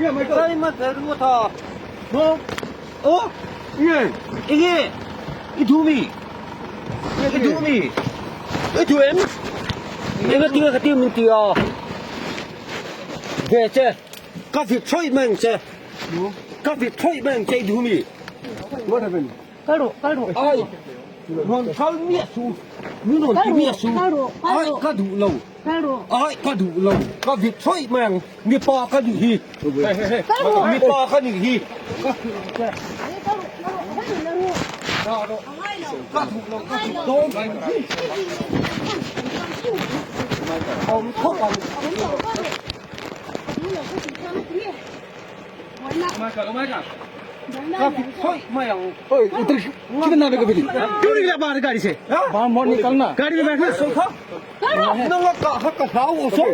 Enge i duh mi? I duh mi? I duh em? Enge tinge ka tir min ti a? Ve che ka vit thawih mai ang che. Ka vit thawih mai ang che i duh mi? What happened? Kal rawh, kal rawh. Ai, rawn kal miah su, min rawn ti miah su. Ai, ka duh lo. Kal rawh. Ai, ka duh lo. Ka vit thawih mai ang. Mipa ka nih hi. Mipa ka nih hi. Ka hrilh ang che. Ka duh lo, ka duh dawn. Awm thawk ang. Ka vit thawih mai ang. Oi, उधर किधर नामे का फिर क्यों निकला बाहर गाड़ी से? बाहर मोड़ निकलना। गाड़ी में बैठना। Nanga ka ha ka hlau aw saw.